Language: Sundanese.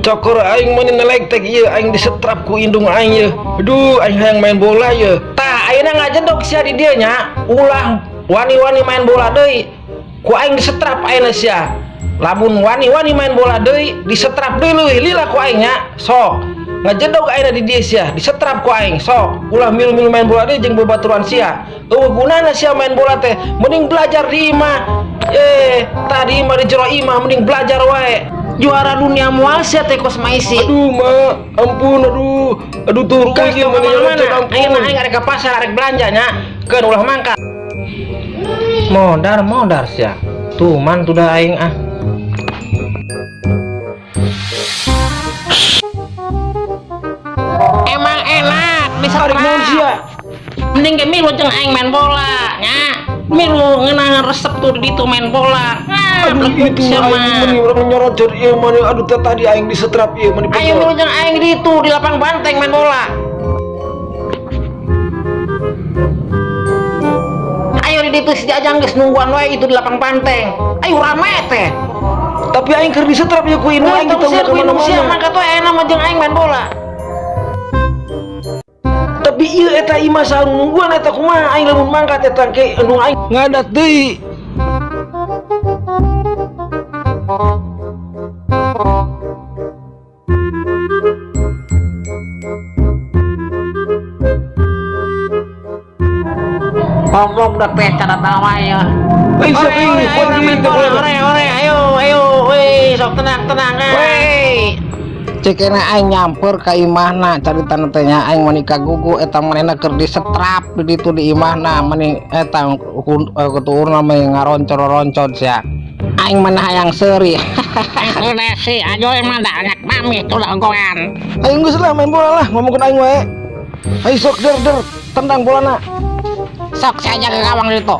Cokor aing meni nelek teh ieu aing disetrap ku indung aing ieu. Aduh, aing hayang main bola ieu. Tah, ayeuna ngajedog sia di dieu nya. Ulah wani-wani main bola deui. Ku aing disetrap ayeuna sia. Lamun wani-wani main bola deui, disetrap deui leuwih lila ku aing nya. Sok. Ngajedog ayeuna di dieu sia, disetrap ku aing. Sok, ulah milu-milu main bola deui jeung babaturan sia. Eueuh gunana sia main bola teh, mending belajar di imah. Tadi imah di jero imah mending belajar wae. Juara dunia moal sia teh kos maisi. Aduh, Ma, ampun, aduh. Aduh, turu Geus ieu tong meni kemana-mana. nyerocot, ampun. Ayeuna aing arek ka pasar arek belanja nya. Keun ulah mangkat. Modar modar sia. Tuman tuh dah aing ah. Emang enak Arek naon sia? Mending ge milu jeung aing main bola nya. Milu ngeunah resep tuh di ditu main bola. Nah, Aduh, belekuk itu sia aing mah. meni urang nyorocot ieu meni. Aduh, teh tadi aing disetrap ieu meni. Ayo milu jeung aing di ditu di lapang banteng main bola. Ayo di ditu si Jajang geus nungguan wae itu di lapang banteng. Ayo rame teh. Tapi aing keur disetrap ieu ku indung aing Tong kita sia ulah ku indung sia kemana-mana. mangkat wae ayeuna mah jeung aing main bola. Tapi ieu eta imah saha nu nungguan eta kumaha aing lamun mangkat eta ke indung aing ngadat deui. Goblok udah teh cara tawa ya. Aing Ore, siapa ore, ini? ayo Kuat main gini, bola, teh. ore, ore, ayo, ayo, weh, sok tenang, tenang, weh. Cekena aing nyamper ka imahna caritana teh nya aing mani kagugu eta manehna keur disetrap di ditu di imahna mani eta ketuurna mah ngaroncor-roncot sia. Aing mah hayang seuri. Aing sih, ayo emang dah anak mami tuh lagoan. Ayo geus lah main bola lah, ngomongkeun aing wae. Ayo sok der der tendang bolana. Sok saya jaga gawang itu.